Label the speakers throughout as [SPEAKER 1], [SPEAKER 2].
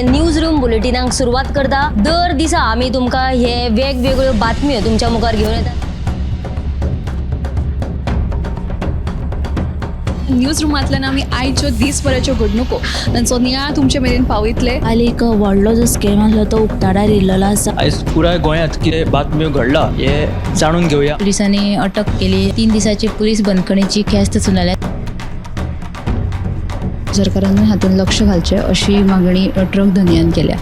[SPEAKER 1] News room बुलेटिनाक सुरवात करता. दर दिसा आमी तुमकां हे वेगवेगळ्यो बातम्यो तुमच्या मुखार घेवन येता.
[SPEAKER 2] न्यूज रुमांतल्यान आमी आयच्यो दीसभराच्यो घडणुको तांचो नियाळ तुमचे मेरेन पावयतले.
[SPEAKER 3] काल एक व्हडलो जो स्कॅम आसलो तो उक्ताडार येयल्लो आसा.
[SPEAKER 4] आयज पुराय गोंयांत कितें बातम्यो घडला हें जाणून घेवया.
[SPEAKER 5] पुलिसांनी अटक केली. 3 दिसाची पुलीस बंदखणीची ख्यास्त सुनायल्या.
[SPEAKER 6] सरकारान हातूंत लक्ष घालचें अशी मागणी ट्रक धनयान केल्या.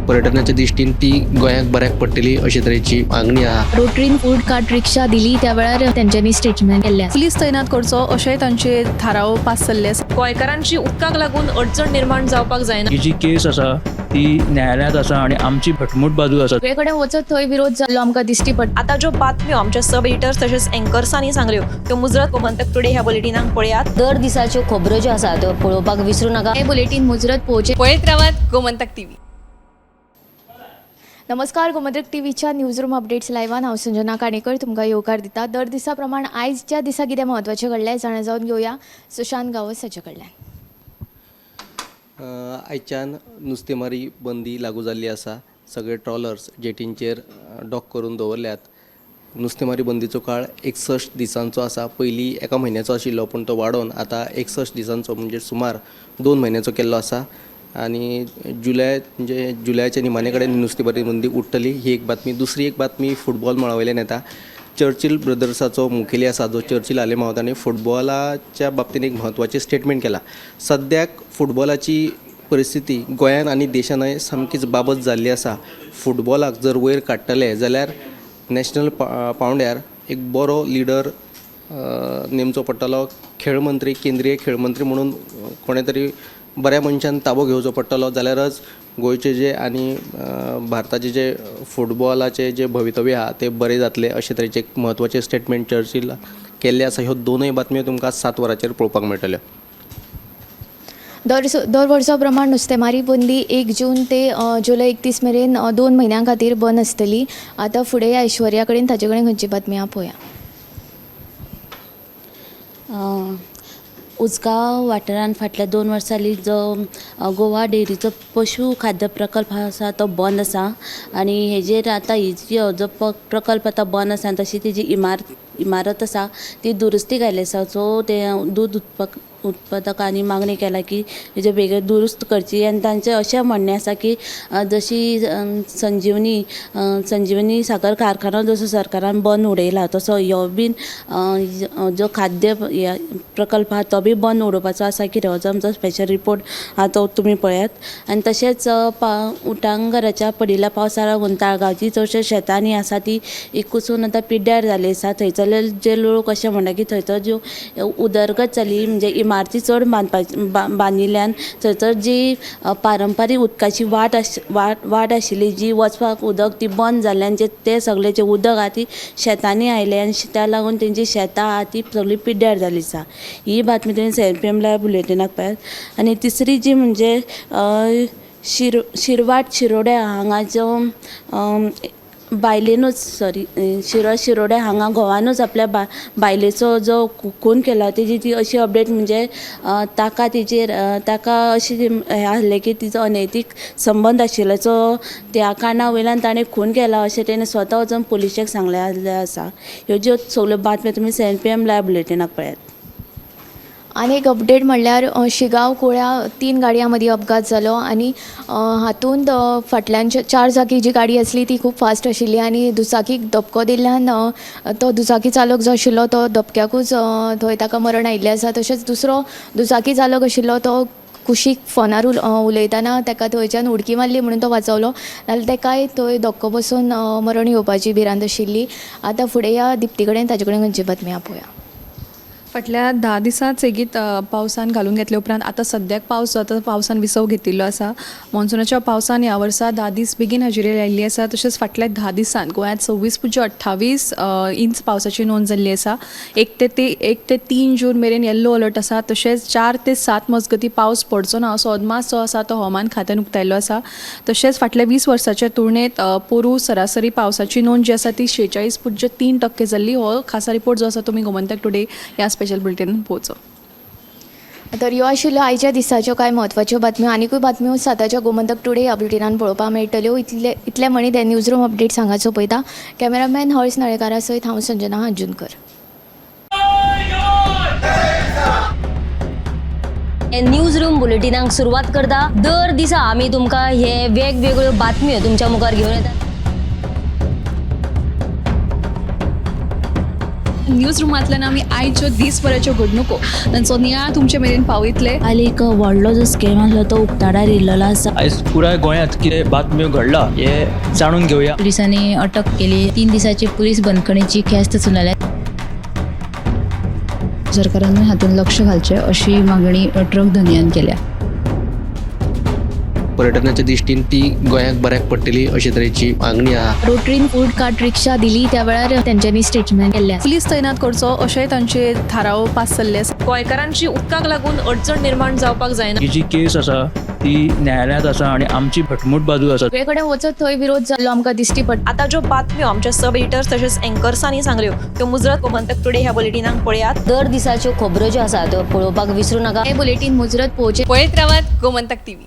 [SPEAKER 7] पर्यटनाच्या दृश्टीन ती गोंयाक बऱ्याक पडटली अशे तरेची मागणी आहा.
[SPEAKER 5] रोटरीन फूड कार्ट रिक्षा दिली त्या वेळार तेंच्यांनी स्टेटमेंट केल्लें आसा.
[SPEAKER 2] पुलीस तैनात करचो अशेंय तांचे थाराव पास जाल्ले आसा.
[SPEAKER 8] गोंयकारांची उदकाक लागून अडचण निर्माण जावपाक जायना.
[SPEAKER 4] ही जी केस आसा ती न्यायालयांत आसा आनी आमची घटमूट बाजू आसा.
[SPEAKER 5] सगळे कडेन वचत थंय विरोध जाल्लो आमकां दिश्टी पडटा.
[SPEAKER 8] आतां ज्यो बातम्यो आमच्या सब एडिटर्स तशेंच एंकर्सांनी सांगल्यो त्यो मुजरत गोमंतक टुडे ह्या बुलेटिनाक पळयात.
[SPEAKER 1] दर दिसाच्यो खबरो ज्यो आसा त्यो पळोवपाक विसरू नाका.
[SPEAKER 5] हे बुलेटीन मुजरत पळोवचें.
[SPEAKER 2] पळयत रावात गोमंतक टीव्ही.
[SPEAKER 9] नमस्कार, गोमंतक टीव्हीच्या न्यूज रूम अपडेट्स लायव्हान हांव संजना काणेकर तुमकां येवकार दिता. दर दिसा प्रमाण आयजच्या दिसा कितें म्हत्वाचें घडलें जाणा जावन घेवया सुशांत गांवस हाचे कडल्यान.
[SPEAKER 7] आयच्यान नुस्तेमारी बंदी लागू जाल्ली आसा. सगळे ट्रॉलर्स जेटींचेर डॉक करून दवरल्यात. नुस्तेमारी बंदीचो काळ 61 दिसांचो आसा. पयलीं एका म्हयन्याचो आशिल्लो पूण तो वाडोवन आतां 61 दिसांचो म्हणजे सुमार 2 म्हयन्याचो केल्लो आसा. आनी जुलय म्हणजे जुलयाच्या निमाणे कडेन नुस्तेमारी बंदी उडटली ही एक बातमी. दुसरी एक बातमी फुटबॉल मळा वयल्यान येता. चर्चिल ब्रदर्साचो मुखेली आसा जो चर्चिल आलेमाव, ताणें फुटबॉलाच्या बाबतींत एक म्हत्वाचें स्टेटमेंट केलां. सद्याक फुटबॉलाची परिस्थिती गोंयान आनी देशानय सामकीच बाबत जाल्ली आसा. फुटबॉलाक जर वयर काडटले जाल्यार नॅशनल पावंड्यार एक बरो लिडर नेमचो पडटलो. खेळ मंत्री, केंद्रीय खेळ मंत्री म्हणून कोणे तरी बऱ्या मनशान ताबो घेवचो पडटलो जाल्यारच गोंयचे जे आनी भारताचे जे फुटबॉलाचे जे भवितव्य आहा ते बरें जातले अशे तरेचें एक म्हत्वाचें स्टेटमेंट चर्चिल केल्लें आसा. ह्यो दोनूय बातम्यो तुमकां 7 वरांचेर पळोवपाक मेळटल्यो.
[SPEAKER 9] दर वर्सा प्रमाण नुस्तेमारी बंदी 1 जून ते जुलय 31 मेरेन 2 म्हयन्यां खातीर बंद आसतली. आतां फुडें ऐश्वर्या कडेन ताचे कडेन खंयची बातमी आहा पळोवया.
[SPEAKER 3] उजगांव वाठारांत फाटल्या 2 वर्सांनी जो गोवा डेअरीचो पशु खाद्य प्रकल्प आसा तो बंद आसा आनी हेजेर आतां ही जी जो प्रकल्प आतां बंद आसा आनी तशी तेजी इमारत आसा ती दुरुस्ती घायल्ली आसा. सो ते दूद उत्पादकांनी मागणी केला की हेजे बेगीन दुरुस्त करची आनी तांचें अशें म्हणणें आसा की जशी संजिवनी साकर कारखानो जसो सरकारान बंद उडयला तसो ह्यो बीन जो खाद्य प्रकल्प आहा तो बी बंद उडोवपाचो आसा कितें, हो जो आमचो स्पेशल रिपोर्ट आहा तो तुमी पळयात. आनी तशेंच उटांगराच्या पडिल्ल्या पावसा लागून ताळगांवची चडश्या शेतांनी आसा ती कुसून आतां पिड्ड्यार जाली आसा. थंयसरले जे लोक अशें म्हणटा की थंयसर ज्यो उदरगत जाली म्हणजे इमारती चड बांदिल्ल्यान थंयसर जी पारंपारीक उदकाची वाट आशिल्ली जी वचपाक उदक ती बंद जाल्ल्यान जे ते सगळे जे उदक आहा ती शेतांनी आयले आनी त्या लागून तेंची शेतां आहा ती सगळी पिड्ड्यार जाली आसा. ही बातमी तुमी 7 PM live बुलेटिनाक पळयात. आनी तिसरी जी म्हणजे शिरवाट शिरोड्या हांगा जो बायलेनूच सॉरी शिरोड्या हांगा घोवानूच आपल्या बायलेचो जो खून केला तेजी ती अशी अपडेट म्हणजे ताका तेजेर ताका अशी हें आसलें की तिचो अनैतीक संबंद आशिल्ल्याचो त्या कारणा वयल्यान ताणें खून केला अशें तेणें स्वता वचून पुलिशेक सांगलें आसा. ह्यो ज्यो सगळ्यो बातम्यो तुमी 7 PM live बुलेटिनाक पळयात.
[SPEAKER 9] आनी एक अपडेट म्हणल्यार शिगांव कुळ्या 3 गाडयां मदीं अपघात जालो आनी हातूंत फाटल्यान 4 चाकी जी गाडी आसली ती खूब फास्ट आशिल्ली आनी दुचाकीक धपको दिल्ल्यान तो दुचाकी चालक जो आशिल्लो तो धपक्याकूच थंय ताका मरण आयिल्लें आसा. तशेंच दुसरो दुचाकी चालक आशिल्लो तो कुशीक फोनार उलयतना ताका थंयच्यान उडकी मारली म्हणून तो वाचवलो, नाल्यार ताकाय थंय धक्को बसून मरण येवपाची भिरांत आशिल्ली. आतां फुडें ह्या दिप्ती कडेन ताचे कडेन खंयची बातमी आपोवया.
[SPEAKER 2] फाटल्या 10 दिसांत सेगीत पावसान घालून घेतले उपरांत आतां सद्याक पावस जो आतां पावसान विसव घेतिल्लो आसा. मॉन्सुनाच्या पावसान ह्या वर्सा 10 दीस बेगीन हजेरी लायिल्ली आसा. तशेंच फाटल्या 10 दिसांत गोंयांत 26.28 इंच पावसाची नोंद जाल्ली आसा. 1 ते 3 जून मेरेन येल्लो अलर्ट आसा. तशेंच 4 ते 7 मजगतीं पावस पडचो ना असो अदमास जो आसा तो हवामान खात्यान उक्तायल्लो आसा. तशेंच फाटल्या 20 वर्साच्या तुळनेत पोरूं सरासरी पावसाची नोंद जी आसा ती 46.3% जाल्ली. हो खासा रिपोर्ट जो आसा तुमी गोमंतक टुडे ह्या स्पेशल बुलेटिनान पळोवचो.
[SPEAKER 9] तर ह्यो आशिल्ल्यो आयच्या दिसाच्यो कांय म्हत्वाच्यो बातम्यो. आनिकूय बातम्यो साताच्या गोमंतक टुडे ह्या बुलेटिनान पळोवपाक मेळटल्यो. इतले इतले म्हणीत हे न्यूज रूम अपडेट्स हांगा सोंपयता. कॅमेरामॅन हर्ष नळेकारा सयत हांव संजना अंजुनकर.
[SPEAKER 1] न्यूज रूम बुलेटिनाक सुरवात करता. दर दिसा आमी तुमकां हे वेगवेगळ्यो बातम्यो तुमच्या मुखार घेवन येतात.
[SPEAKER 2] न्यूज रुमांतल्यान आमी आयच्यो दीसभराच्यो घडणुको तांचो नियाळ तुमचे मेरेन पावयतले.
[SPEAKER 3] काल एक व्हडलो जो स्कॅम आसलो तो उक्ताडार येयल्लो आसा.
[SPEAKER 4] आयज पुराय गोंयांत कितें बातम्यो घडला हें जाणून घेवया.
[SPEAKER 5] पुलिसांनी अटक केली. 3 दिसाची पुलीस बंदखणीची ख्यास्त सुनायल्या.
[SPEAKER 6] सरकारानूय हातूंत लक्ष घालचें अशी मागणी ट्रक धनयान केल्या.
[SPEAKER 7] पर्यटनाच्या दृश्टीन ती गोंयाक बऱ्याक पडटली अशे तरेची मागणी आहा.
[SPEAKER 9] रोटरीन फूड कार्ट रिक्षा दिली त्या वेळार तेंच्यांनी स्टेटमेंट केल्लें आसा.
[SPEAKER 2] पुलीस तैनात करचो अशेंय तांचे थाराव पास जाल्ले आसा.
[SPEAKER 8] गोंयकारांची उदकाक लागून अडचण निर्माण जावपाक जायना.
[SPEAKER 4] ही जी केस आसा ती न्यायालयांत आसा आनी आमची घटमूट बाजू आसा.
[SPEAKER 9] सगळे कडेन वचत थंय विरोध जाल्लो आमकां दिश्टी पडटा.
[SPEAKER 8] आतां ज्यो बातम्यो आमच्या सब एडिटर्स तशेंच एंकर्सांनी सांगल्यो त्यो मुजरत गोमंतक टुडे ह्या बुलेटिनाक पळयात.
[SPEAKER 1] दर दिसाच्यो खबरो ज्यो आसा त्यो पळोवपाक विसरू नाका.
[SPEAKER 9] हें बुलेटीन मुजरत पळोवचें.
[SPEAKER 2] पळयत रावात गोमंतक टीव्ही.